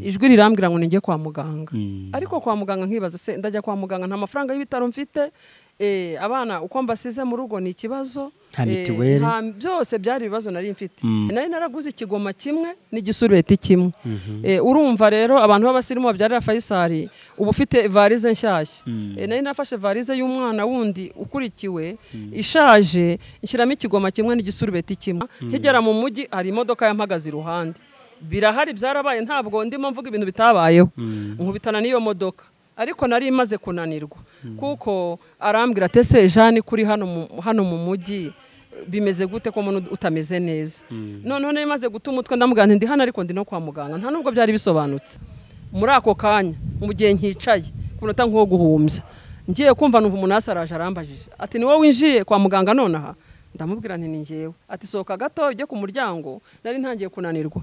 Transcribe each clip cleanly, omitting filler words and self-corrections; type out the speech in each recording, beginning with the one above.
Ijwi rirambwira ngo ninjye kwa muganga. Ariko kwa muganga nkibaza se ndajya kwa muganga nta mafaranga y'ibitaro mfite, abana uko mbasize mu rugo ni ikibazo, byose byari ibibazo nari mfite. Nari naraguze ikigoma kimwe n'igisurubeti kimwe. Urumva rero abantu b'abasirimu babyarira Faisal ubu ufite varize nshyashya. Nari nafashe varize y'umwana wundi ukurikiwe ishaje, inshyiramo ikigoma kimwe n'igisurubeti kimwe. Nkigera mu mujyi hari imodoka yampagaze iruhande. Birahari byarabaye, ntabwo ndimo mvuga ibintu bitabayeho. Nkubitana n'iyo modoka, ariko nari imaze kunanirwa kuko arambwira ati ese Jeanne kuri hano mu mujyi bimeze gute ko umuntu utameze neza. Noneho nari maze guta umutwe ndamubwira nti ndi hano ariko ndi no kwa muganga, nta nubwo byari bisobanutse. Muri ako kanya mu gihe nkicaye ku munota nk'uwo guhumbya, ngiye kumva numva umuntu asaraje arambajije ati ni wowe winjiye kwa muganga nonaha? Ndamubwira nti ni njyewe. Ati sohoka gato ujye ku muryango, nari ntangiye kunanirwa.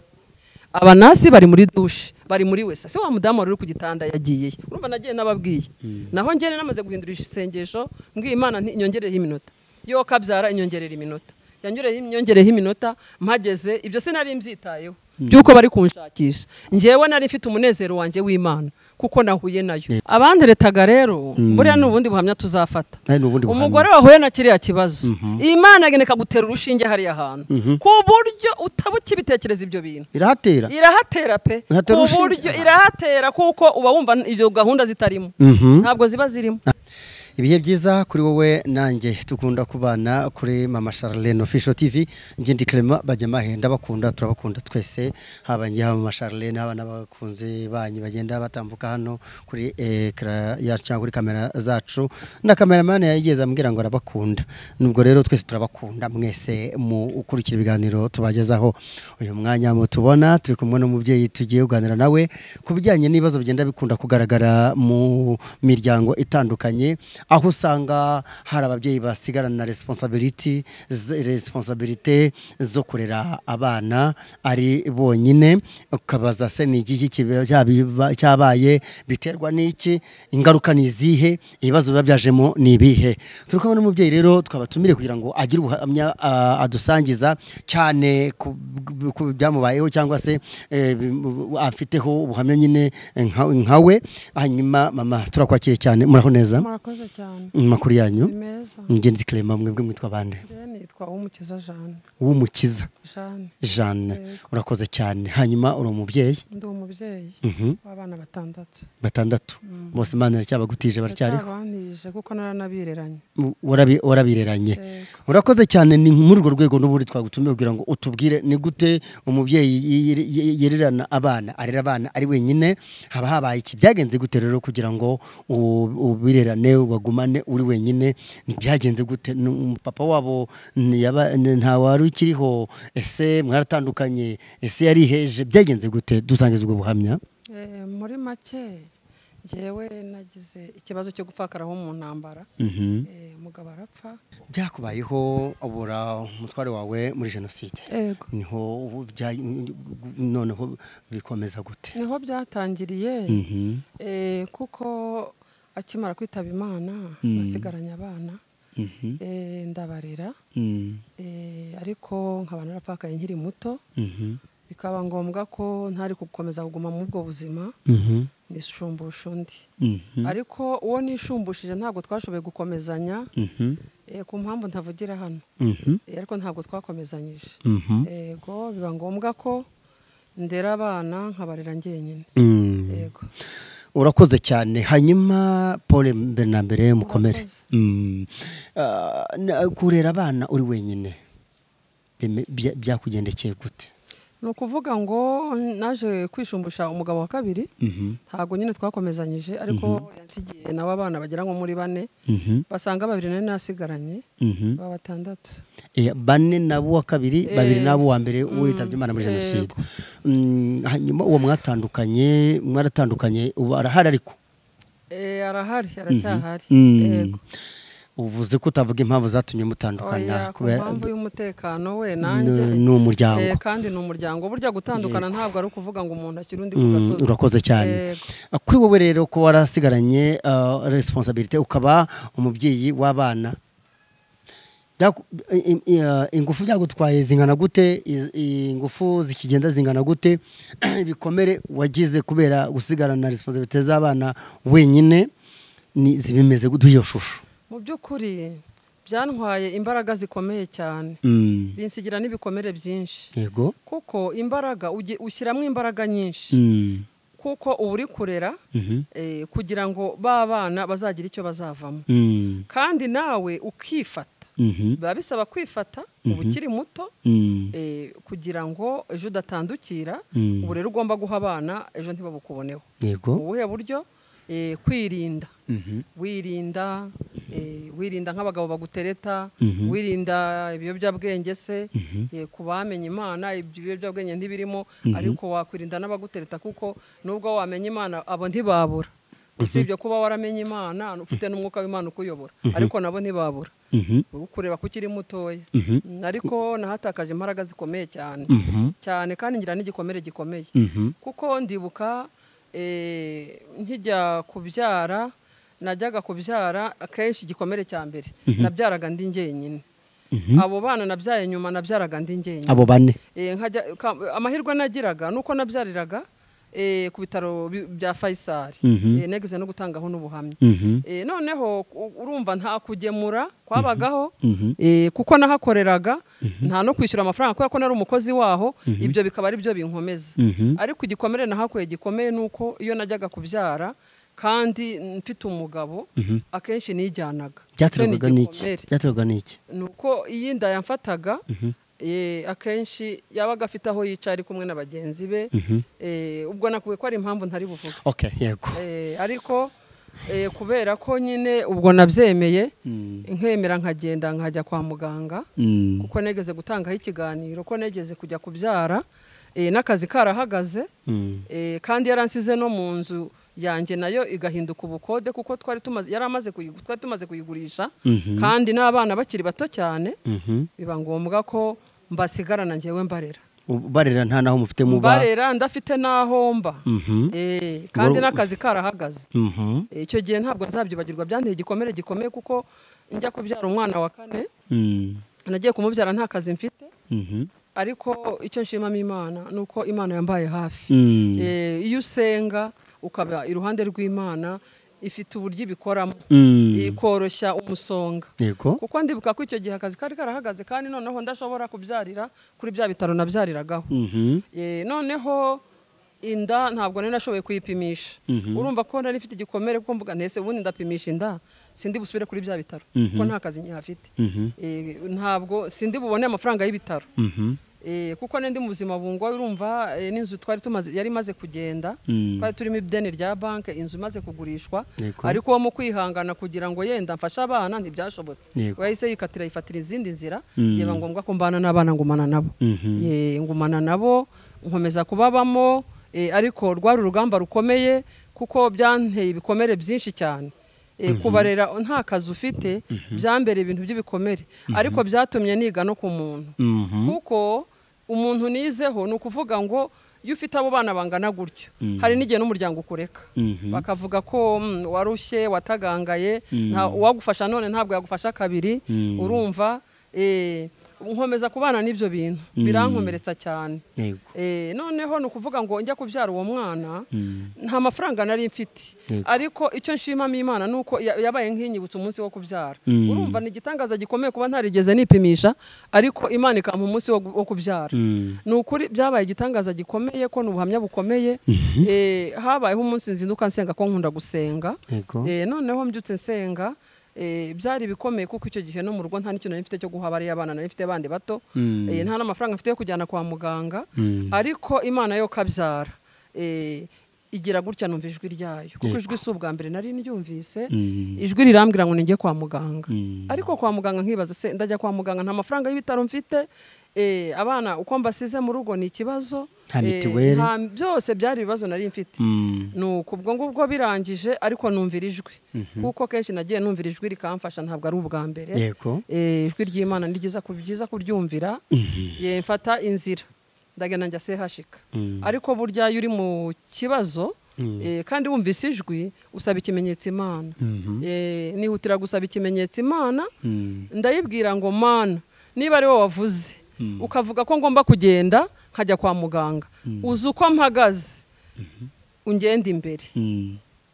Abanasi bari muri douche, bari muri wese. Se wa mudamu wari uri ku gitanda yagiye. Urumva nagiye nababwiye. Naho ngene namaze guhindura isengesho, mbwiye Imana nti inyongereho iminota. Yo kabyara inyongerera iminota. Yanyureho inyongereho iminota, mpageze ibyo sinari mbyitayeho. Byuko bari kunshakisha. Njyewe nari mfite umunezero wanjye w'Imana kuko nahuye nayo. Abanteretaga rero buriya n'ubundi buhamya tuzafata. Umugore wahuye na kiriya kibazo, Imana ageneka gutera urushinge hariya hantu ku buryo utabukibitekereza ibyo bintu. Irahatera. Irahatera pe. Ku buryo irahatera kuko uba wumva ibyo gahunda zitarimo. Ntabwo ziba zirimo. Ibihe byiza kuri wowe nanjye tukunda kubana kuri Mama Charlene Official TV. Nge ndi Clement Bajyamahe, ndabakunda, turabakunda twese, haba nge haba Mama Charlene, haba n'abakunzi banyu bagenda batambuka hano kuri ekra yacu cyangwa kuri kamera zacu, na cameraman yayigeze ambwira ngo arabakunda. Nubwo rero twese turabakunda mwese mu ukurikira ibiganiro tubagezaho. Uyu mwanya mutubona turi kumwe n'umubyeyi tugiye kuganira nawe ku bijyanye n'ibibazo bigenda bikunda kugaragara mu miryango itandukanye, aho usanga hari ababyeyi basigarana na responsabilité zo kurera abana ari bonyine, ukabaza se ni iki cyabaye, biterwa n'iki, ingaruka ni izihe, ibibazo biba byajemo ni ibihe. Turi kumwe n'umubyeyi rero twabatumire kugira ngo agire ubuhamya adusangiza cyane ku byamubayeho cyangwa se afiteho ubuhamya nyine nkawe. Hanyuma mama turakwakiriye cyane, muraho neza? Murakoze cyane. Makuru yanyu? Ngenzi Clement, mwebwe mwitwa bande? Nitwa Uwumukiza Jeanne. Uwumukiza Jeanne. Jeanne, urakoze cyane. Hanyuma uri umubyeyi? Ndi umubyeyi w'abana batandatu. Batandatu. Bose Imana iracyabagutije baracyariho? Baracyabantije kuko naranabireranye. Warabireranye. Urakoze cyane. Ni muri urwo rwego n'ubundi twagutumiye kugira ngo utubwire ni gute umubyeyi yererana abana, arera abana ari wenyine, haba habaye iki, byagenze gute rero kugira ngo ubirerane ubagumane uri wenyine, byagenze gute? Papa wabo nta wari ukiriho, ese mwaratandukanye, ese yariheje, byagenze gute? Dutangiza ubwo buhamya. Muri make njyewe nagize ikibazo cyo gupfakaraho mu ntambara. Umugabo arapfa. Byakubayeho ubura umutware wawe muri jenoside. Niho noneho bikomeza gute? Niho byatangiriye. Kuko akimara kwitaba Imana basigaranye abana, ndabarera, ariko nkaba narapfakaye nkiri muto, bikaba ngombwa ko ntari gukomeza kuguma mu bwo buzima, nishumbusha undi. Ariko uwo nisumbushije ntabwo twashoboye gukomezanya, ku mpamvu ntavugira hano, ariko ntabwo twakomezanyije. Yego, biba ngombwa ko ndera abana nkabarera njyenyine. Yego. Urakoze cyane. Hanyuma Paul, mbere na mbere mukomere. Kurera abana uri wenyine byakugendekeye gute? Ni ukuvuga ngo naje kwishumbusha umugabo wa kabiri, ntabwo nyine twakomezanyije, ariko yansigiye nawe abana bagera nko muri bane, basanga babiri nari nasigaranye, ba batandatu. Bane nabo wa kabiri, babiri nabo wa mbere witabye Imana muri jenoside. Hanyuma uwo mwatandukanye, mwaratandukanye, ubu arahari ariko? Arahari, aracyahari. Yego. Uvuze ko utavuga impamvu zatumye mutandukana kubera impamvu y'umutekano we nanjye ni umuryango. Kandi ni umuryango, burya gutandukana ntabwo ari ukuvuga ngo umuntu ashyira undi ku gasozi. Urakoze cyane. Kuri wowe rero ko warasigaranye responsabilité ukaba umubyeyi w'abana, Ingufu byagutwaye zingana gute? Ingufu zikigenda zingana gute? Ibikomere wagize kubera gusigarana na responsabilité z'abana wenyine ni zibimeze gute iyo shusho? Mu by'ukuri byantwaye imbaraga zikomeye cyane, binsigira n'ibikomere byinshi. Yego. Kuko imbaraga ushyiramo imbaraga nyinshi, kuko uba uri kurera kugira ngo ba bana bazagira icyo bazavamo, kandi nawe ukifata. Biba bisaba kwifata uba ukiri muto, kugira ngo ejo udatandukira. Ubu rero ugomba guha abana ejo ntibabukuboneho. Yego. Mu buhe buryo? Kwirinda, wirinda, wirinda nk'abagabo bagutereta, wirinda ibiyobyabwenge se, ku bamenye Imana ibyo biyobyabwenge ntibirimo, ariko wakwirinda n'abagutereta, kuko nubwo wamenye Imana abo ntibabura. Usibye kuba waramenye Imana ufite n'umwuka w'Imana ukuyobora, ariko nabo ntibabura ukureba ko ukiri mutoya. Ariko nahatakaje imbaraga zikomeye cyane cyane, kandi ngira n'igikomere gikomeye, kuko ndibuka nkijya kubyara, najyaga kubyara akenshi igikomere cya mbere nabyaraga ndi njyenyine. Abo bana nabyaye nyuma nabyaraga ndi njyenyine, abo bane. Amahirwe nagiraga nuko nabyariraga ku bitaro bya Faisal, negeze no gutangaho n'ubuhamya. Noneho urumva nta kugemura kwabagaho, kuko nahakoreraga, nta no kwishyura amafaranga kubera ko nari umukozi waho, ibyo bikaba ari byo binkomeza. Ariko igikomere nahakuye gikomeye nuko iyo najyaga kubyara kandi mfite umugabo, akenshi nijyanaga. Byaterwaga n'iki? Nuko iyi nda yamfataga, akenshi yabaga afite aho yicaye ari kumwe na bagenzi be. Ubwo nakuwe ko ari impamvu ntari buvuge. Okay, yego. Ariko kubera ko nyine ubwo nabyemeye, nkemera nkagenda nkajya kwa muganga, kuko negeze gutangaho ikiganiro ko negeze kujya kubyara, n'akazi karahagaze, kandi yaransize no mu nzu yanjye nayo igahinduka ubukode, kuko twari tumaze yaramaze twari tumaze kuyigurisha, kandi n'abana bakiri bato cyane, biba ngombwa ko mbasigarana njyewe mbarera. Barera nta naho mufite muba? Barera ndafite naho mba, kandi n'akazi karahagaze. Icyo gihe ntabwo nzabyibagirwa, byanteye igikomere gikomeye, kuko njya kubyara umwana wa kane, nagiye kumubyara nta kazi mfite. Ariko icyo nshimamo Imana nuko Imana yambaye hafi. Iyo usenga ukaba iruhande rw'Imana, ifite uburyo ibikoramo, ikoroshya umusonga. Kuko ndibuka ko icyo gihe akazi kari karahagaze, kandi noneho ndashobora kubyarira kuri bya bitaro nabyariragaho. Noneho inda ntabwo nari nashoboye kuyipimisha. Urumva ko nari mfite igikomere, kuko mvuga ntese ubundi ndapimisha inda sindi busubire kuri bya bitaro, kuko nta kazi nkihafite. Ntabwo sindi bubone amafaranga y'ibitaro. Kuko nindi mu buzima bungoye, urumva n'inzu twari tumaze yari imaze kugenda, twari turimo ideni rya banke, inzu imaze kugurishwa, ariko wo mu kwihangana kugira ngo yenda mfashe abana ntibyashobotse. Wahise yikatira yifatira izindi nzira, yeba ngombwa ko mbana n'abana ngumana nabo. Ngumana nabo nkomeza kubabamo, ariko rwari urugamba rukomeye, kuko byanteye ibikomere byinshi cyane. Kubarera nta kazi ufite byambere ibintu by'ibikomere, ariko byatumye niga no ku muntu. Kuko umuntu nizeho ni ukuvuga ngo iyo ufite abo bana bangana gutyo, hari n'igihe n'umuryango ukureka, bakavuga ko warushye watagangaye, uwagufasha none ntabwo yagufasha kabiri. Urumva nkomeza kubana n'ibyo bintu birankomeretsa cyane. Noneho ni ukuvuga ngo njya kubyara uwo mwana nta mafaranga nari mfite, ariko icyo nshimamo Imana nuko yabaye nk'inyibutsa umunsi wo kubyara. Urumva ni igitangaza gikomeye kuba ntarigeze nipimisha, ariko Imana ikampa umunsi wo kubyara. Ni ukuri byabaye igitangaza gikomeye, ko n'ubuhamya bukomeye. Habayeho umunsi nzinduka nsenga, ko nkunda gusenga. Noneho mbyutse nsenga, byari bikomeye, kuko icyo gihe no mu rugo nta n'ikintu nari mfite cyo guha bariya abana, nari mfite bandi bato, nta n'amafaranga mfite yo kujyana kwa muganga. Ariko Imana yo kabyara igira gutya, numva ijwi ryayo, kuko ijwi si ubwa mbere nari ndyumvise. Ijwi rirambwira ngo ninjye kwa muganga. Ariko kwa muganga nkibaza se ndajya kwa muganga nta mafaranga y'ibitaro mfite, abana uko mbasize mu rugo ni ikibazo, byose byari ibibazo nari mfite. Nuko ubwo ngubwo birangije, ariko numvira ijwi, kuko kenshi nagiye numvira ijwi rikamfasha, ntabwo ari ubwa mbere. Ijwi ry'Imana ni ryiza kuryumvira. Mfata inzira ndagenda njya sehashika. Ariko burya iyo uri mu kibazo Kandi wumvise ijwi usaba ikimenyetso Imana. Nihutira gusaba ikimenyetso Imana, ndayibwira ngo Mana, niba ari wowe wavuze ukavuga ko ngomba kugenda nkajya kwa muganga, uzi uko mpagaze ungenda imbere.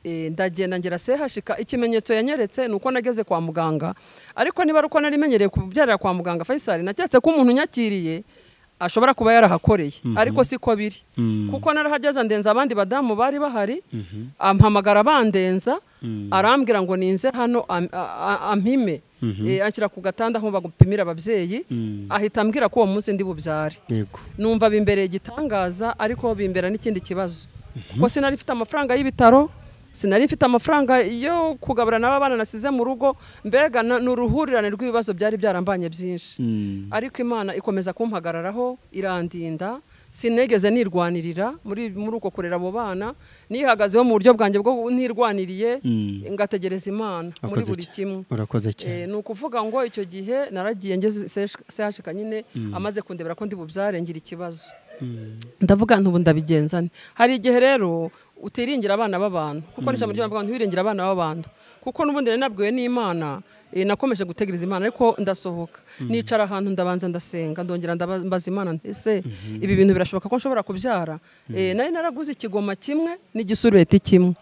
Ndagenda ngera sehashika, ikimenyetso yanyeretse nuko nageze kwa muganga. Ariko niba uko nari menyereye kubyarira kwa muganga Faisal, naketse ko umuntu nyakiriye ashobora kuba yarahakoreye, ariko siko biri, kuko narahageze ndenza abandi badamu bari bahari, ampamagara bandenza, arambwira ngo ninze hano ampime, anshyira ku gatanda aho bagupimira ababyeyi, ahita ambwira ko uwo munsi ndi bubyare. Numva bimbereye igitangaza, ariko bimbera n'ikindi kibazo, kuko sinari mfite amafaranga y'ibitaro, sinari mfite amafaranga yo kugabura n'abana nasize mu rugo, mbega n'uruhurirane rw'ibibazo byari byarambanye byinshi. Ariko Imana ikomeza kumpagararaho, irandinda, sinegeze nirwanirira muri uko kurera abo bana, nihagazeho mu buryo bwanjye bwo nirwaniriye, ngategereza Imana muri buri kimwe. Urakoze cyane. Ni ukuvuga ngo icyo gihe naragiye ngeze CHK nyine, amaze kundebera ko ndi bubyare ngira ikibazo. Ndavuga ntubu ndabigenza nte. Hari igihe rero utiringira abana b'abantu, kuko n'ijambo ry'Imana ntiwiringira abana b'abantu, kuko n'ubundi nari nabwiwe n'Imana, nakomeje gutegereza Imana, ariko ndasohoka nicara ahantu ndabanza ndasenga, ndongera ndambaza Imana ese ibi bintu birashoboka ko nshobora kubyara? Nari naraguze ikigoma kimwe n'igisurubeti kimwe.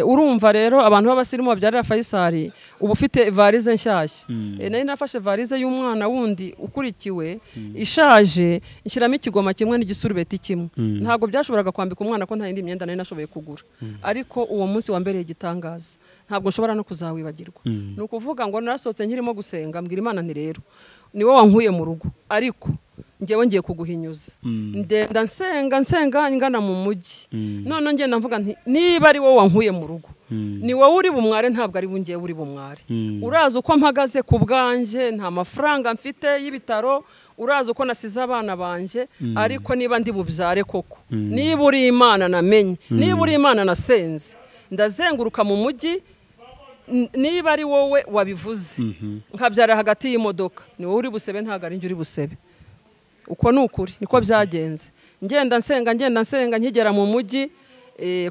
Urumva rero abantu b'abasirimu babyarira Faisal uba ufite varize nshyashya. Nari nafashe varize y'umwana wundi ukurikiwe ishaje, nshyiramo ikigoma kimwe n'igisurubeti kimwe. Ntabwo byashoboraga kwambika umwana ko nta yindi myenda nari nashoboye kugura. Ariko uwo munsi wambereye igitangaza, ntabwo nshobora no kuzawibagirwa. Ni ukuvuga ngo narasohotse nkirimo gusenga, mbwira Imana nti rero ni wowe wankuye mu rugo, ariko njyewe ngiye kuguhinyuza. Ndenda nsenga nsenga ngana mu mujyi, none ngenda mvuga nti niba ari wowe wankuye mu rugo, ni wowe uri bumware, ntabwo ari ngewe uri bumware. Urazi uko mpagaze ku bwanjye, nta mafaranga mfite y'ibitaro, urazi uko nasize abana banjye, ariko niba ndi bubyare koko, niba uri Imana namenye, niba uri Imana nasenze, ndazenguruka mu mujyi, niba ari wowe wabivuze nkabyara hagati y'imodoka, ni wowe uri busebe, ntabwo ari njye uri busebe. Uko ni ukuri, niko byagenze. Ngenda nsenga ngenda nsenga nkigera mu mujyi,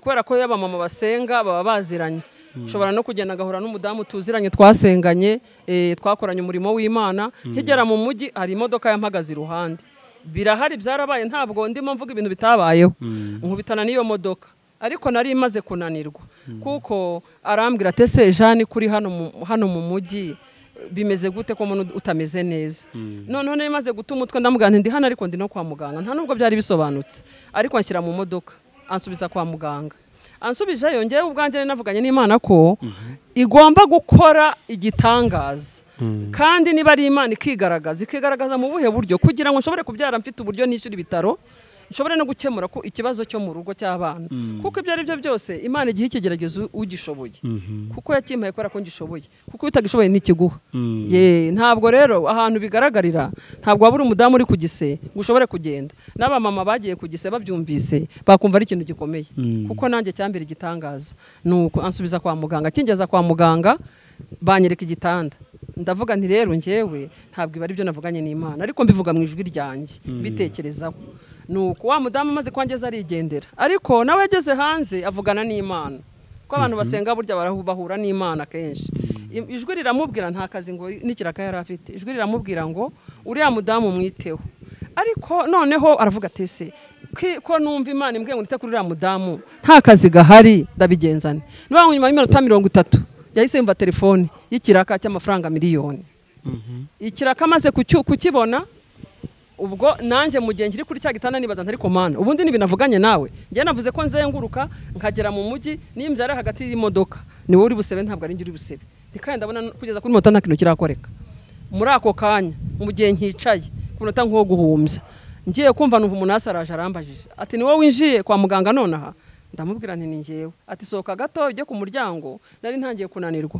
kubera ko yaba mama basenga baba baziranye, nshobora no kugenda ngahura n'umudamu tuziranye twasenganye, twakoranye umurimo w'Imana. Nkigera mu mujyi hari imodoka yampagaze iruhande, birahari byarabaye, ntabwo ndimo mvuga ibintu bitabayeho. Nkubitana n'iyo modoka, ariko nari imaze kunanirwa, kuko arambwira ati ese Jeanne kuri hano mu mujyi bimeze gute ko umuntu utameze neza? Noneho nari maze guta umutwe, ndamubwira nti ndi hano ariko ndi no kwa muganga, nta nubwo byari bisobanutse, ariko anshyira mu modoka ansubiza kwa muganga. Ansubijeyo ngewe ubwanjye navuganye n'Imana ko igomba gukora igitangaza, kandi niba ari Imana ikigaragaza, ikigaragaza mu buhe buryo, kugira ngo nshobore kubyara mfite uburyo nishyura ibitaro, nshobore no gukemura ko ikibazo cyo mu rugo cy'abana, kuko ibyo ari byo byose Imana igihe ikigerageza ugishoboye, kuko yakimpaye kubera ko ngishoboye, kuko utagishoboye ntikiguha. Ntabwo rero ahantu bigaragarira, ntabwo waba uri umudamu uri ku gise ngo ushobore kugenda. N'abamama bagiye ku gise babyumvise bakumva ari ikintu gikomeye, kuko nanjye cyambere igitangaza. Nuko ansubiza kwa muganga, kingeza kwa muganga banyereka igitanda, ndavuga nti rero njyewe ntabwo iba ari byo navuganye n'Imana, ariko mbivuga mu ijwi ryanjye mbitekerezaho. Nuko wa mudamu amaze kwangeza arigendera, ariko nawe ageze hanze avugana n'Imana, ko abantu basenga burya bahura n'Imana kenshi. Ijwi riramubwira nta kazi ngo n'ikiraka yari afite, ijwi riramubwira ngo uriya mudamu mwiteho. Ariko noneho aravuga ati ese ko numva Imana imbwiye ngo nite kuri uriya mudamu nta kazi gahari, ndabigenza nte? Niba nyuma y'iminota 30 yahise yumva telefone y'ikiraka cy'amafaranga miliyoni. Ikiraka amaze kukibona, ubwo nanjye mu gihe ngiri kuri cya gitanda nibaza ntari komana, ubundi nibi navuganye nawe, njye navuze ko nzenguruka nkagera mu mujyi nimbyara hagati y'imodoka, ni wowe uri busebe, ntabwo ari njye uri busebe. Kandi ndabona kugeza kuri moto nta kintu kirakoreka. Muri ako kanya mu gihe nkicaye ku munota nko guhumbya, ngiye kumva numva umuntu asaraje arambajije ati ni wowe winjiye kwa muganga nonaha? Ndamubwira nti ni njyewe. Ati sohoka gato ujye ku muryango, nari ntangiye kunanirwa,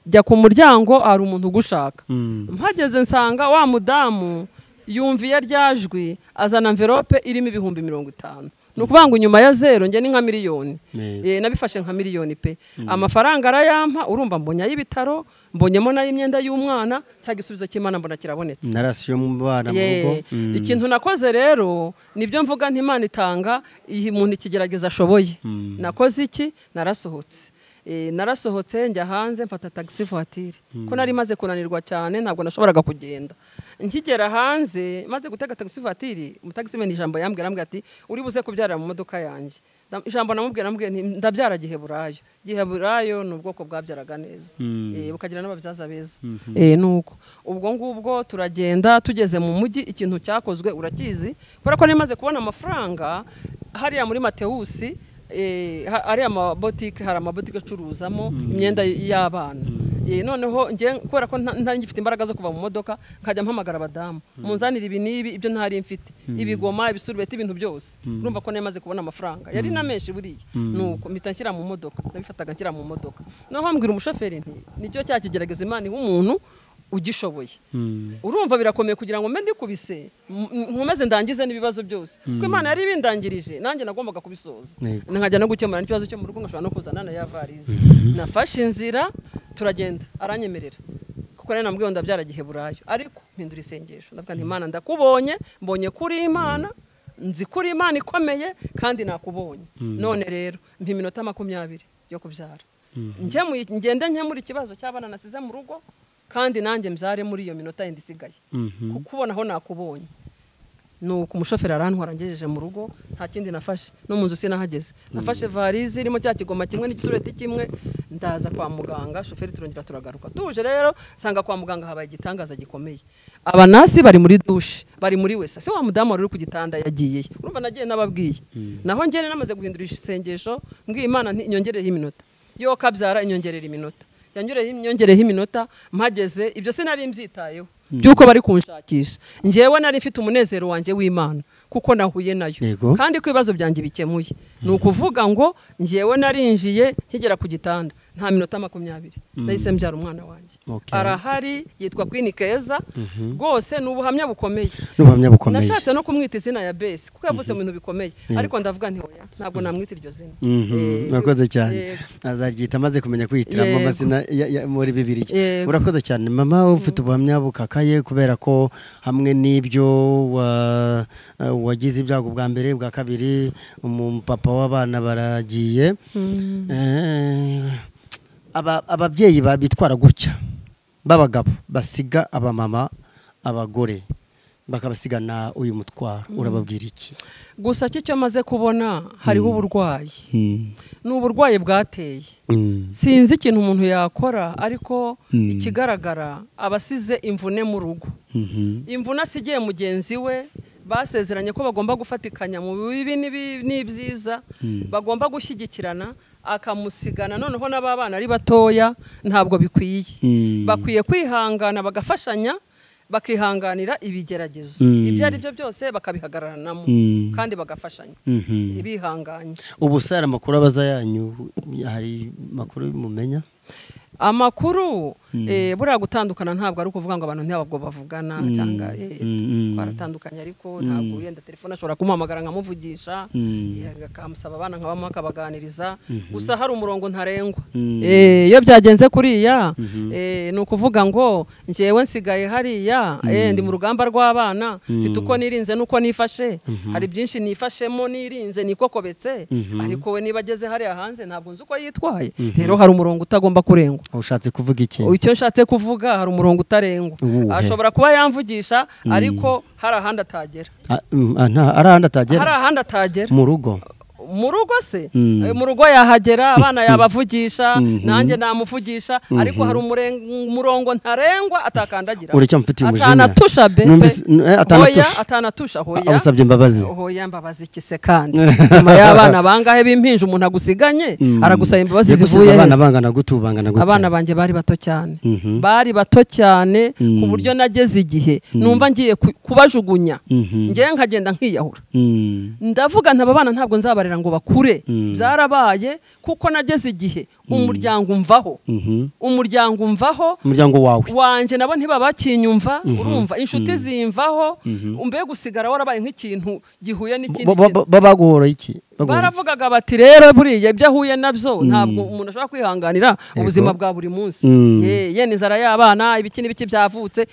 jya ku muryango hari umuntu ugushaka. Mpageze nsanga wa mudamu yumviye ryajwi, azana envelope irimo 50,000. Ni ukuvuga ngo nyuma ya zero njye ni nka miliyoni. Nabifashe nka miliyoni pe. Amafaranga arayampa, urumva mbonye ay'ibitaro, mbonyemo n'ay'imyenda y'umwana, cya gisubizo cy'Imana mbona kirabonetse. Narasiyo mu bana mu rugo. Ikintu nakoze rero nibyo mvuga nti Imana itanga iyi muntu ikigerageza ashoboye. Nakoze iki? Narasohotse. Narasohotse njya hanze mfata taxi voiture ko nari maze kunanirwa cyane ntabwo nashoboraga kugenda. Nkigera hanze maze gutega taxi voiture, umutaximan ijambo yambwira ati uri buze kubyarira mu modoka yanjye. Ijambo namubwira nti ndabyara Giheburayo. Giheburayo ni ubwoko bwabyaraga neza, bukagira n'ababyaza beza. Nuko ubwo ngubwo turagenda tugeze mu mujyi, ikintu cyakozwe urakizi kubera ko nari maze kubona amafaranga hariya muri Matewusi. Ari amabotike, hari amabotike acuruzamo imyenda y'abana. Noneho ngiye kubera ko ntari ngifite imbaraga zo kuva mu modoka, nkajya mpamagara abadamu munzanira ibi n'ibi, ibyo ntari mfite, ibigoma, ibisurubeti, ibintu byose. Urumva ko nari maze kubona amafaranga yari na menshi buriya. Nuko mpita nshyira mu modoka, nabifataga nshyira mu modoka. Noneho mbwira umushoferi nti nicyo cya kigeragezo Imana iha umuntu ugishoboye. Urumva birakomeye kugira ngo mbe ndikubise nkomeze ndangize n'ibibazo byose, kuko Imana yari ibindangirije nanjye nagombaga kubisoza, nkajya no gukemura n'ikibazo cyo mu rugo, ngashobora no kuzana na ya varize. Nafashe inzira turagenda, aranyemerera kuko nari namubwiye ndabyara Giheburayo, ariko mpindura isengesho ndavuga nti Imana ndakubonye, mbonye kuri Imana, nzi kuri Imana ikomeye kandi nakubonye. None rero mpa iminota 20 yo kubyara, ngende nkemura ikibazo cy'abana nasize mu rugo, kandi nanjye mbyare muri iyo minota yindi isigaye, kuko ubona aho nakubonye. Nuko umushoferi arantwara ngejeje mu rugo, nta kindi nafashe, no mu nzu sinahageze. Nafashe varize irimo cya kigoma kimwe n'igisureti kimwe, ndaza kwa muganga, shoferi turongera turagaruka. Tuje rero sanga kwa muganga habaye igitangaza gikomeye. Abanasi bari muri douche, bari muri wese. Se wa mudamu wari uri ku gitanda yagiye. Urumva nagiye nababwiye. Naho ngene namaze guhindura isengesho, mbwiye Imana nti inyongereho iminota. Yo kabyara inyongerera iminota. Yanyongereho iminota, mpageze ibyo sinari mbyitayeho byuko bari kunshakisha. Njyewe nari mfite umunezero wanjye w'Imana kuko nahuye nayo kandi ko ibibazo byanjye bikemuye. Ni ukuvuga ngo njyewe narinjiye nkigera ku gitanda nta minota 20 nahise mbyara umwana wanjye. Arahari, yitwa Queen Keza. Rwose ni ubuhamya bukomeye. Nashatse no kumwita izina ya Besi kuko yavutse mu bintu bikomeye, ariko ndavuga nti oya ntabwo namwita iryo zina. Murakoze cyane, azaryita amaze kumenya kwihitiramo amazina muri Bibiliya. Urakoze cyane mama, ufite ubuhamya bukakaye kubera ko hamwe n'ibyo wagize ibyago bwa mbere bwa kabiri, umupapa w'abana baragiye. Ababyeyi babitwara gutya b'abagabo basiga abamama abagore bakabasigana uyu mutwaro, urababwira iki? Gusa cyo maze kubona hariho uburwayi, ni uburwayi bwateye. Sinzi ikintu umuntu yakora, ariko ikigaragara abasize imvune mu rugo. Imvune asigiye mugenzi we, basezeranye ko bagomba gufatikanya mu bibi n'ibyiza, bagomba gushyigikirana, akamusigana noneho n'ababana ari batoya, ntabwo bikwiye. Bakwiye kwihangana bagafashanya, bakihanganira ibigeragezo ibyo ari byo byose bakabihagararanamo kandi bagafashanya ibihanganye. Ubu se hari amakuru abaza yanyu, hari makuru mumenya? Amakuru buriya gutandukana ntabwo ari ukuvuga ngo abantu ntabwo bavugana cyangwa baratandukanye, ariko ntabwo yenda telefone ashobora kumuhamagara nkamuvugisha, akamusaba abana nkabamuha akabaganiriza. Gusa hari umurongo ntarengwa. Iyo byagenze kuriya ni ukuvuga ngo njyewe nsigaye hariya, ndi mu rugamba rw'abana, mfite uko nirinze nuko nifashe, hari byinshi nifashemo nirinze nikokobetse, ariko we niba ageze hariya hanze ntabwo nzi uko yitwaye. Rero hari umurongo utagomba kurengwa. Ushatse kuvuga iki? Icyo nshatse kuvuga hari umurongo utarengwa. Ashobora kuba yamvugisha ariko hari ahandi atagera. Hari ahandi atagera? Hari ahandi atagera. Mu rugo? Mu rugo se? Mu rugo yahagera, abana yabavugisha, nanjye namuvugisha, ariko hari umurongo ntarengwa atakandagira. Uri cyo mfitiye umujinya. Atanatusha be. Hoya atanatusha hoya. Abusabye imbabazi. Hoya mbabazi iki se kandi? Nyuma y'abana bangahe b'impinja umuntu agusiganye, aragusaba imbabazi zivuye hese. Abana bangana gute bangana gute? Abana banje bari bato cyane. Bari bato cyane ku buryo nageze igihe numva ngiye kubajugunya. Ngiye nkagenda nkiyahura. Ndavuga ntaba bana ntabwo nzabarera kugira ngo bakure. Byarabaye kuko nageze igihe umuryango umvaho, umuryango umvaho, umuryango wawe wanje nabo ntibabakinyumva, urumva inshuti zimvaho, umbe gusigara warabaye nk'ikintu gihuye n'ikindi. Babaguhora iki? Baravugaga bati rero buriya ibyo ahuye nabyo ntabwo umuntu ashobora kwihanganira ubuzima bwa buri munsi. Ye n'inzara y'abana ibiki n'ibiki byavutse,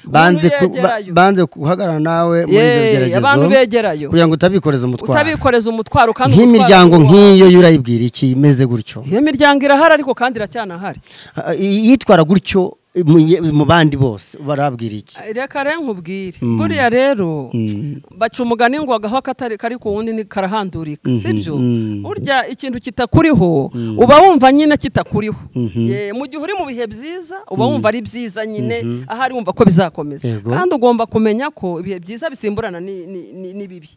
banze guhagarara nawe muri ibyo bigeragezo, abantu begerayo kugira ngo utabikoreza umutwaro, utabikoreza umutwaro. Kandi nk'imiryango nk'iyo yurayibwira iki imeze gutyo? Iyo miryango irahari ariko kandi iracyanahari. Yitwara gutyo mu bandi bose barabwira iki? Reka rero nkubwire, buriya rero baca umugani ngo agaho katari kari ku wundi ni karahandurika, sibyo? Burya ikintu kitakuriho uba wumva nyine kitakuriho. Mu gihe uri mu bihe byiza uba wumva ari byiza nyine, ahari wumva ko bizakomeza. Kandi ugomba kumenya ko ibihe byiza bisimburana n'ibibi.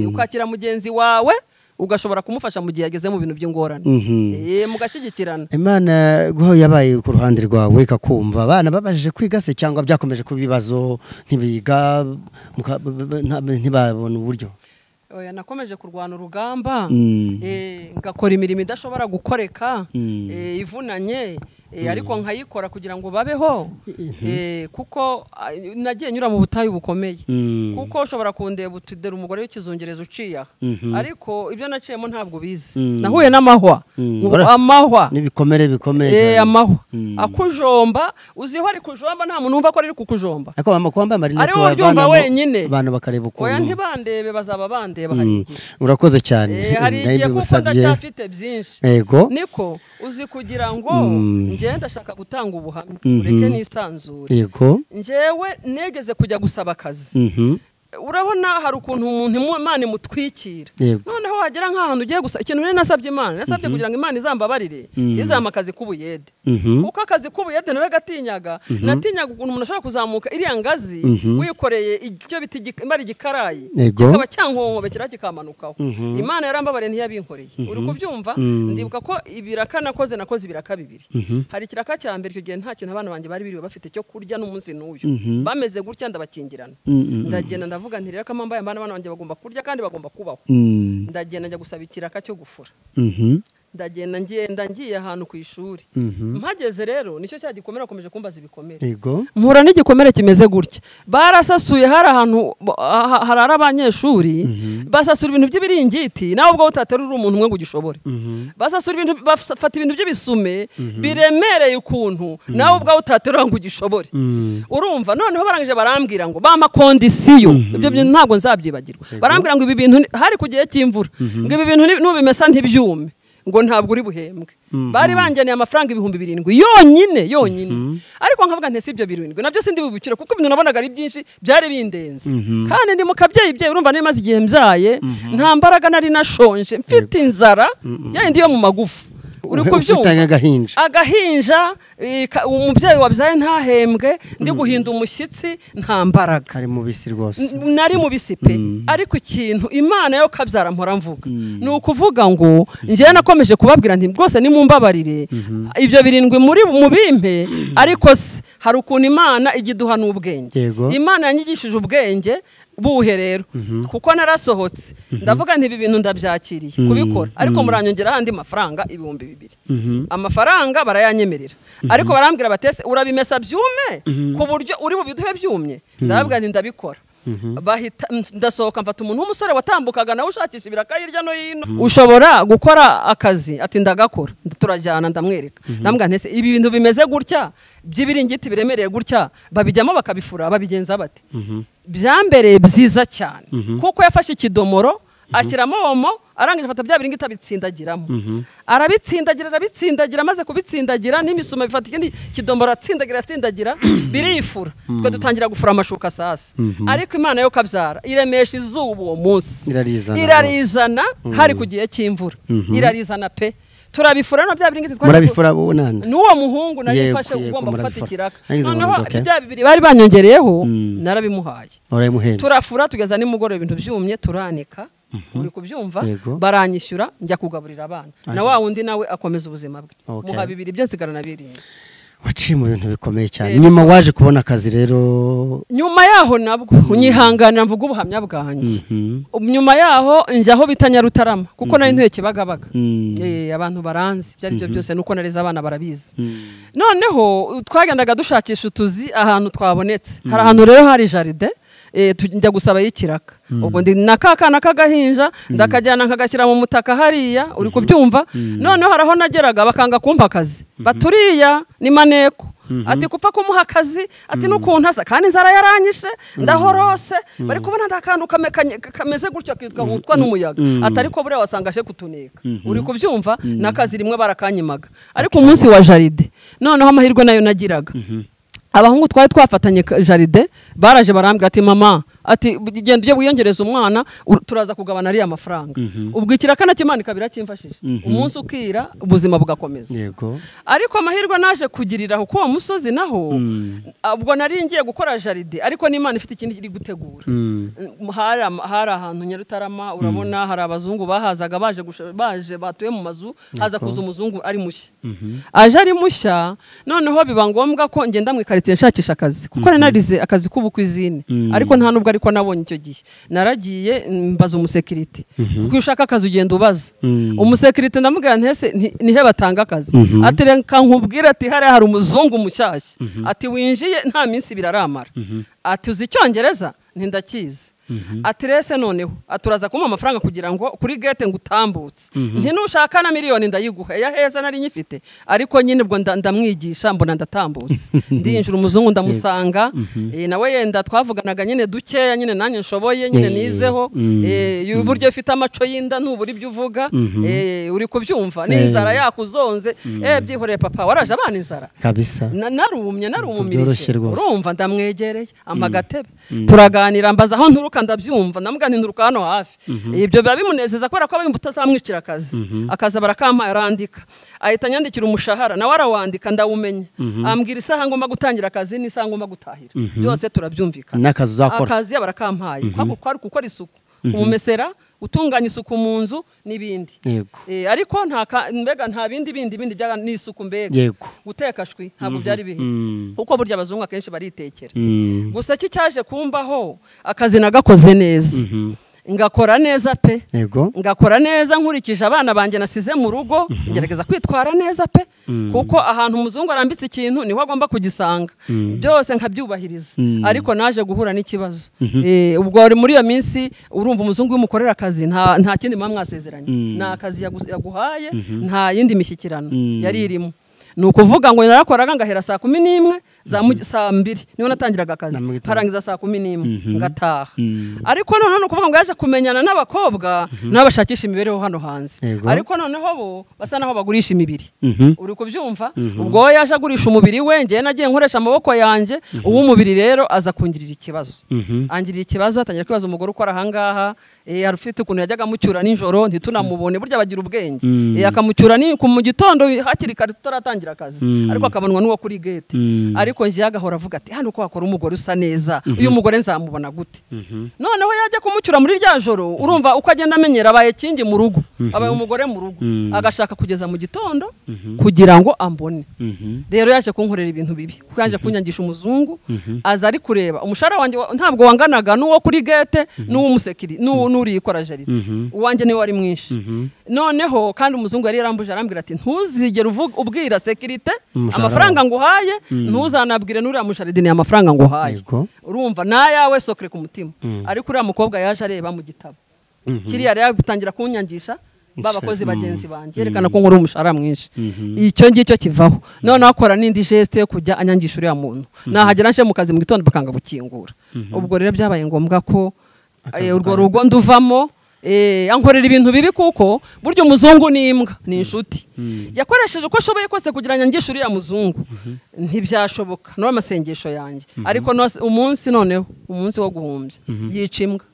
Ukakira mugenzi wawe ugashobora kumufasha mu gihe yageze mu bintu by'ingorane, mugashyigikirana. Imana guho yabaye ku ruhande rwawe ikakumva. Abana babajije kwiga se cyangwa byakomeje kuba ibibazo ntibiga, ntibabona uburyo? Oya, nakomeje kurwana urugamba, ngakora imirimo idashobora gukoreka, ivunanye, ariko nkayikora kugira ngo babeho, kuko nagiye nyura mu butayu bukomeye. Kuko ushobora kundeba utudera umugore w'ikizungereza uciye aha, ariko ibyo naciyemo ntabwo bizi. Nahuye n'amahwa, amahwa n'ibikomere bikomeye, amahwa akujomba, uziho ari kujomba nta muntu wumva ko ari kukujomba. Ariko mama kwamba amarinete wavana wenyine abantu bakareba ukuntu. Oya, ntibandebe, bazaba bandeba hari igihe. Urakoze cyane, hari igihe kuko ndacyafite byinshi. Yego, niko uzi kugira ngo njye ndashaka gutanga ubuhamya, ureke nisanzure. Yego, njyewe negeze kujya gusaba akazi. Urabona hari ukuntu umuntu Imana imutwikira, noneho wagera nk'ahantu ugiye gusa ikintu nari nasabye Imana, nasabye kugira ngo Imana izambabarire izampa akazi k'ubuyede. Kuko akazi k'ubuyede naragatinyaga, natinyaga ukuntu umuntu ashobora kuzamuka iriya ngazi wikoreye icyo bita imara igikarayi kikaba cyankonkobekera kikamanukaho. Imana yarambabariye ntiyabinkoreye. Uri kubyumva? Ndibuka ko ibiraka nakoze ibiraka bibiri. Hari ikiraka cya mbere icyo gihe nta kintu abana banjye bari biriwe bafite cyo kurya n'umunsi n'uyu, bameze gutya ndabakingirana. Ndagenda ndavuga nti reka mambaye abana banjye bagomba kurya kandi bagomba kubaho. Ndagenda njya gusaba ikiraka cyo gufura. Ndagenda ngenda ngiye ahantu ku ishuri. Mpageze rero nicyo cya gikomere akomeje kumbaza ibikomere. Mpura n'igikomere kimeze gutya. Barasasuye hari ahantu harara abanyeshuri, basasura ibintu by'ibiringiti, nawe ubwo utaterura umuntu umwe ngo ugishobore. Basasura ibintu, bafata ibintu by'ibisume biremereye ukuntu nawe ubwo utaterura ngo ugishobore. Urumva noneho barangije barambwira ngo bama kondisiyo, ibyo bintu ntabwo nzabyibagirwa. Barambwira ngo ibi bintu hari ku gihe cy'imvura, ngo ibi bintu nubimesa ntibyume, ngo ntabwo uri buhembwe. Bari bangeneye amafaranga 7,000 yonyine yonyine. Ariko nkavuga nti sibyo 7 nabyo sindi bubikire kuko ibintu nabonaga ari byinshi byari bindenze. Kandi ndi mu kabyeyi bye, urumva nari maze igihe mbyaye, nta mbaraga nari nashonje, mfite inzara yindi yo mu magufa. Uri kubyumva? Agahinja, umubyeyi wabyaye ntahembwe, ndi guhinda umushyitsi nta mbaraga. Kari mu bisi rwose. Nari mu bisi pe. Ariko ikintu Imana yo kabyara mpora mvuga ni ukuvuga ngo njyewe nakomeje kubabwira nti rwose nimumbabarire ibyo 7 muri mubimpe, ariko se hari ukuntu Imana igiduha n'ubwenge. Imana yanyigishije ubwenge buhe rero, kuko narasohotse ndavuga nti ibi bintu ndabyakiriye kubikora, ariko muranyongera andi mafaranga 2,000. Amafaranga barayanyemerera, ariko barambwira batese urabimesa byume ku buryo uri bubiduhe byumye. Ndababwira nti ndabikora. Bahita ndasohoka mfata umuntu w'umusore watambukaga nawe ushakisha ibiraka hirya no hino, ushobora gukora akazi, ati ndagakora, turajyana ndamwereka. Ndamubwira nti ibi bintu bimeze gutya by'ibiringiti biremereye gutya babijyamo bakabifura babigenza bate? Byambereye byiza cyane kuko yafashe ikidomoro ashyiramo omo, arangije afata bya biringiti abitsindagiramo, arabitsindagira arabitsindagira, amaze kubitsindagira n'imisuma bifata ikindi kidomoro atsindagira atsindagira, birifura. Twe dutangira gufura amashuka sasa. Ariko Imana yo kabyara iremesha izuba uwo munsi, irarizana, hari ku gihe cy'imvura, irarizana pe. Turabifura no bya biringiti twari murabifura bonande n'uwo muhungu nari mfashe ugomba gufata ikiraka. Noneho bya bibiri bari banyongereyeho narabimuhaye, turafura tugeza nimugoroba ibintu byumye turanika. Uri kubyumva? Baranyishyura njya kugaburira abana, na wa wundi nawe akomeza ubuzima bwe. Muha 2 byo nsigarana 7. Waciye mu bintu bikomeye cyane. Nyuma waje kubona akazi rero? Nyuma yaho nabwo unyihanganira mvuga ubuhamya bwanjye. Nyuma yaho njya aho bita Nyarutarama kuko nari ntuye Kibagabaga. Abantu baranzi byari byo byose nuko nareze abana barabizi. Noneho twagendaga dushakisha utuzi ahantu twabonetse. Hari ahantu rero hari jardin, njya gusaba y'ikiraka. Ubwo ndi nakakana kagahinja ndakajyana nkagashyira mu mutaka hariya uri kubyumva. Noneho haraho nageraga bakanga kumpa akazi. Baturiya ni maneko. Ati kupfa kumuha akazi ati nukuntu asa kandi inzara yaranyishe ndahorose bari kubona ndakantu kameze gutyo kitwa nkutwa n'umuyaga atari ko buriya wasanga aje kutuneka uri kubyumva nakazi rimwe barakanyimaga. Ariko umunsi wa jardin noneho amahirwe nayo nagiraga abahungu twari twafatanye jardin baraje barambwira ati mama ati genda ujye wiyongereza umwana turaza kugabana ariya mafaranga. Ubwo ikiraka na kabira kimfashije umunsi ukira ubuzima bugakomeza. Yego. Ariko amahirwe naje kugirira kuko uwo musozi naho ubwo nari ngiye gukora jardin ariko n'Imana ifite ikindi iri gutegura. Hari ahantu Nyarutarama urabona hari abazungu bahazaga baje batuye mu mazu haza kuza umuzungu ari mushya. Aje ari mushya noneho biba ngombwa ko ngenda mu ikaritsiye nshakisha akazi kuko narize akazi k'ubukwizine ariko nta nubwo ariko nabonye icyo gihe naragiye mbaza umusekirite kuko ushaka akazi ugenda ubaza umusekirite ndamubwira ntese nihe batanga akazi ati reka nkubwire ati hari umuzungu mushyashya ati winjiye nta minsi biraramara ati uzi icyongereza ntindakizi ati rese noneho aturaza kumpa amafaranga kugira ngo kuri gate ngutambutse nti nushaka na miliyoni ndayiguha ya heza nari nyifite ariko nyine ubwo ndamwigisha mbona ndatambutse ndinjira umuzungu ndamusanga nawe yenda twavuganaga nyine dukeya nyine nanjye nshoboye nyine nizeho uburyo ifite amaco y'inda ntubura ibyo uvuga uri kubyumva n'inzara yakuzonze byihoreye papa waraje abana inzara kabisa narumye narumumirije urumva ndamwegereye amagatebe turaganira mbaza aho nturuka ndabyumva ndamugana nturuka hano hafi ibyo biba bimunezeza kubera ko abayumva utazamwicira akazi akaza barakampa arandika ahita anyandikira umushahara nawe arawandika ndawumenya ambwira isaha ngomba gutangira akazi n'isaha ngomba gutahira byose turabyumvikana n'akazi uzakora akazi barakampaye kwari gukora isuku kumumesera utunganya isuku mu nzu n'ibindi ariko mbega nta bindi bindi ni isuku mbega guteka shwi ntabwo byari bihe kuko burya abazungu akenshi baritekera gusa cyo cyaje kumbaho akazi nagakoze neza ngakora neza pe ngakora neza nkurikije abana banjye nasize mu rugo ngerageza kwitwara neza pe kuko ahantu umuzungu arambitse ikintu niho agomba kugisanga byose nkabyubahiriza ariko naje guhura n'ikibazo ubwo muri iyo minsi urumva umuzungu umukorera akazi nta kindi muba mwasezeranye ni akazi yaguhaye nta yindi mishyikirano yari irimo ni ukuvuga ngo narakoraga ngahera saa 11 za saa 2 niho natangiraga akazi nkarangiza saa 11 ngataha ariko noneho ni ukuvuga ngo yaje kumenyana n'abakobwa n'abashakisha imibereho hano hanze ariko noneho bo basa naho bagurisha imibiri uri kubyumva ubwo yaje agurisha umubiri we ngewe nagiye nkoresha amaboko yanjye uw'umubiri rero aza kungirira ikibazo angirira ikibazo atangira kwibaza umugore ukora ahangaha hari ufite ukuntu yajyaga amucyura nijoro ntitunamubone burya bagira ubwenge akamucyura mu gitondo hakiri kare tutaratangira akazi ariko akabonwa n'uwo kuri gate ariko ngiye agahora avuga ati hano uko wakora umugore usa neza uyu mugore nzamubona gute noneho yajya kumucyura muri rya joro urumva uko agenda amenyera abaye kingi mu rugo abaye umugore mu rugo agashaka kugeza mu gitondo kugira ngo ambone rero yaje kunkorera ibintu bibi kuko yaje kunyangisha umuzungu aza ari kureba umushahara wanjye ntabwo wanganaga n'uwo kuri gate n'uw'umusekiri n'uriyikora jaride uwanjye niwe wari mwinshi noneho kandi umuzungu yari yarambuje arambwira ati ntuzigere ubwira sekirite amafaranga nguhaye ntuzanabwire n'uriya musharidini amafaranga nguhaye urumva nayawe sokere ku mutima ariko uriya mukobwa yaje areba mu gitabo kiriya rero bitangira kunyangisha babakozi bagenzi banjye yerekana ko nkora umushahara mwinshi icyo ngicyo kivaho noneho akora n'indi geste yo kujya anyangisha uriya muntu nahagera nje mu kazi mu gitondo bakanga gukingura ubwo rero byabaye ngombwa ko urwo rugo nduvamo ankorera ibintu bibi kuko burya umuzungu ni imbwa ni inshuti yakoresheje uko ashoboye kose kugira ngo angishe uriya muzungu ntibyashoboka n'uwo amasengesho yanjye ariko umunsi noneho umunsi wo guhumbya yica imbwa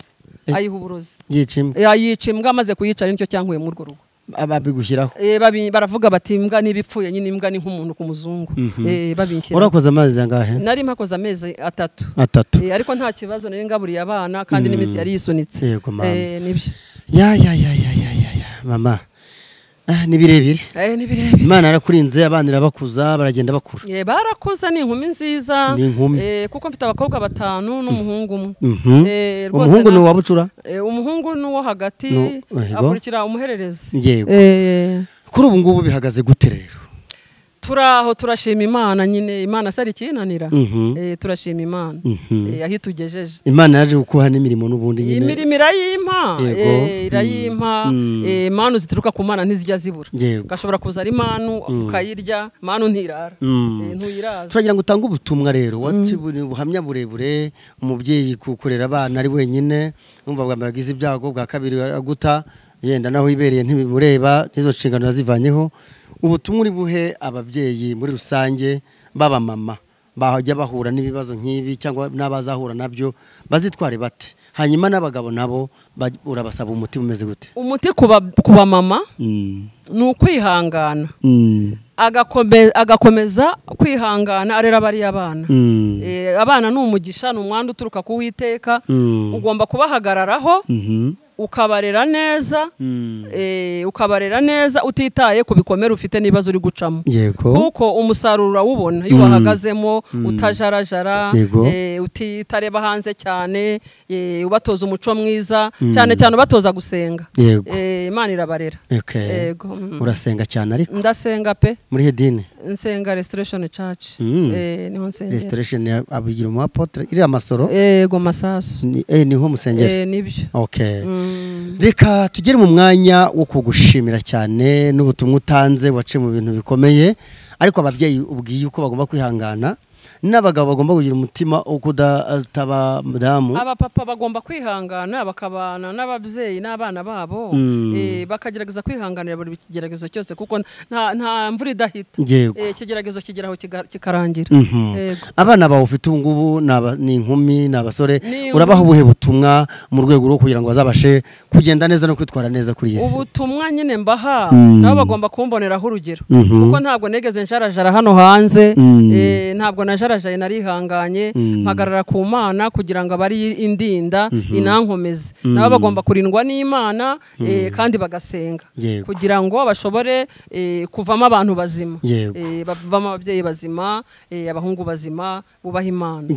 ayiha uburozi yica imbwa amaze kuyica nicyo cyankuye muri urwo rugo babigushyiraho baravuga bati imbwa niba ipfuye nyine imbwa ni nk'umuntu ku muzungu babinshyira urakoze amezi angahe nari mpakoze amezi atatu ariko nta kibazo nari ngaburiye abana kandi n'iminsi yari yisunitse yego mama nibyo ya ya ya ya ya ya mama Ni birebire. Ni birebire. Imana yarakurinze, abana irabakuza, baragenda bakura. Barakuza, ni inkumi nziza. Kuko mfite abakobwa 5 n'umuhungu umwe. Umuhungu ni uwa bucura? Umuhungu ni uwo hagati, akurikira umuhererezi. Kuri ubu ngubu bihagaze gute rero? Turaho, turashima Imana nyine, Imana sari ikinanira. Turashima Imana aho itugejeje. Imana yaje gukuha n'imirimo n'ubundi nyine. Imirimo irayimpa, irayimpa. Manu zituruka ku Mana ntizijya zibura. Gashobora kuza ari manu ukayirya, manu ntirara. Ntuyiraza. Turagira ngo utange ubutumwa rero, ubuhamya burebure, umubyeyi kukurera abana ari wenyine, numva bwa mbere agize ibyago, bwa kabiri aguta, yenda naho ibereye ntibimureba, n'izo nshingano yazivanyeho. Ubutumwa uri buhe ababyeyi muri rusange baba mama bajya bahura n'ibibazo nk'ibi cyangwa n'abazahura nabyo bazitware bate? Hanyuma n'abagabo nabo urabasaba umuti umeze gute? Umuti kuba mama ni ukwihangana, agakomeza kwihangana arera bariya abana. Abana ni umugisha, ni umwanda uturuka ku Uwiteka, ugomba kubahagararaho, ukabarera neza, ukabarera neza utitaye ku bikomere ufite n'ibibazo uri gucamo. Kuko umusaruro urawubona iyo wahagazemo utajarajara, utitareba hanze cyane, ubatoza umuco mwiza, cyane cyane ubatoza gusenga. Imana irabarera. Urasenga cyane ariko? Ndasenga pe. Muri hedini? Nsenga Restoration Church. Niho nsengera. Restoration abigira mu apotre iri amasoro? Yego, masasu. Niho musengera? Nibyo. Okay. Reka tugere mu mwanya wo kugushimira cyane n'ubutumwa utanze, waciye mu bintu bikomeye, ariko ababyeyi ubwiye uko bagomba kwihangana, n'abagabo bagomba kugira umutima wo kudataba madamu. Abapapa bagomba kwihangana bakabana n'ababyeyi n'abana babo, bakagerageza kwihanganira buri kigeragezo cyose, kuko nta mvura idahita. Ikigeragezo kigeraho kikarangira. Abana bawe ufite ubu ngubu ni inkumi, ni abasore, urabaha ubuhe butumwa mu rwego rwo kugira ngo bazabashe kugenda neza no kwitwara neza kuri iyi si? Ubutumwa nyine mbaha, nabo bagomba kumboneraho urugero, kuko ntabwo negeze njarajara hano hanze, ntabwo najarajaye, narihanganye, mpagarara ku Mana kugira ngo abari indinda inankomeze. Nabo bagomba kurindwa n'Imana, kandi bagasenga kugira ngo bashobore kuvamo abantu bazima, bavamo ababyeyi bazima, abahungu bazima bubaha Imana.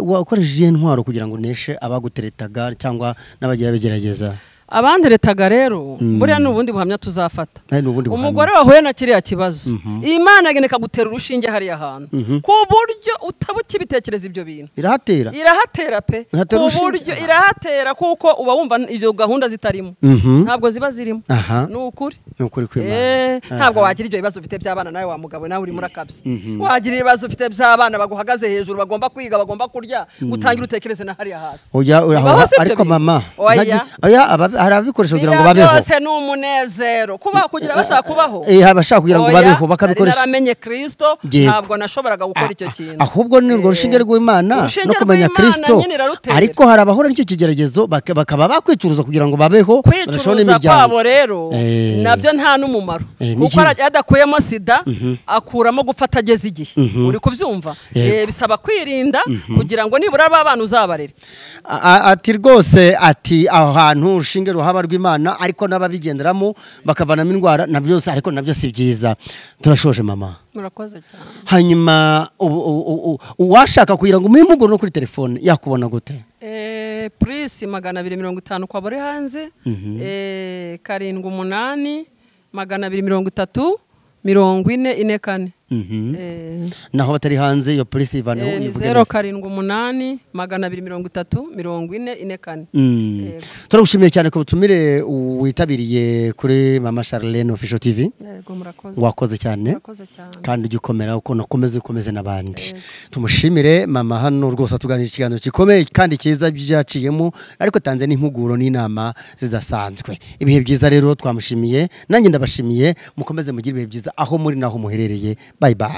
Wakoresheje intwaro kugira ngo uneshe abaguteretaga cyangwa n'abagiye bagerageza? Abanderetaga rero buriya n'ubundi buhamya tuzafata. Umugore wahuye na kiriya kibazo, Imana ageneka gutera urushinge hariya hantu ku buryo utaba ukibitekereza ibyo bintu. Irahatera, irahatera pe, ku buryo irahatera, kuko uba wumva ibyo gahunda zitarimo, ntabwo ziba zirimo. Ni ukuri, ni ukuri kw'Imana. Ntabwo wagira ibyo bibazo ufite by'abana nawe wa mugabo nawe uri murakabye. Wagira ibibazo ufite by'abana baguhagaze hejuru, bagomba kwiga, bagomba kurya, utangira utekereze na hariya hasi. Oya, ariko mama, oya, hari ababikoresha kugira ngo babeho. Byose ni umunezero kuba kugira bashaka kubaho. Abashaka kugira ngo babeho bakabikoresha. Naramenye Kristo, ntabwo nashoboraga gukora icyo kintu. Ahubwo ni urwo rushinge rw'Imana no kumenya Kristo. Ariko hari abahora n'icyo kigeragezo bakaba bakwicuruza kugira ngo babeho, barashobora n'imiryango. Kwabo rero nabyo nta n'umumaro, kuko adakuyemo sida akuramo gufata ageze igihe. Uri kubyumva? Bisaba kwirinda kugira ngo nibura aba bana uzabarere. Ati rwose, ati aho hantu urushinge ruhaba rw'Imana, ariko n'ababigenderamo bakavanamo indwara na byose, ariko nabyo si byiza. Turashoje mama. Murakoze cyane. Hanyuma uwashaka kugira ngo umuhe no kuri telefone yakubona gute? Purisi 250 kwa buri hanze, 78 230 44 4. Naho batari hanze iyo polisi ivana ni 078 230 44 4. Turagushimiye cyane ko butumire witabiriye kuri Mama Charlene Official TV. Yego, murakoze. Wakoze cyane. Kandi ujye ukomera uko nakomeze ukomeze n'abandi. Tumushimire mama hano rwose atuganije ikiganiro gikomeye kandi cyiza byaciyemo, ariko tanze n'impuguro n'inama zidasanzwe. Ibihe byiza rero twamushimiye, nanjye ndabashimiye, mukomeze mugire ibihe byiza aho muri naho muherereye. Bye bye.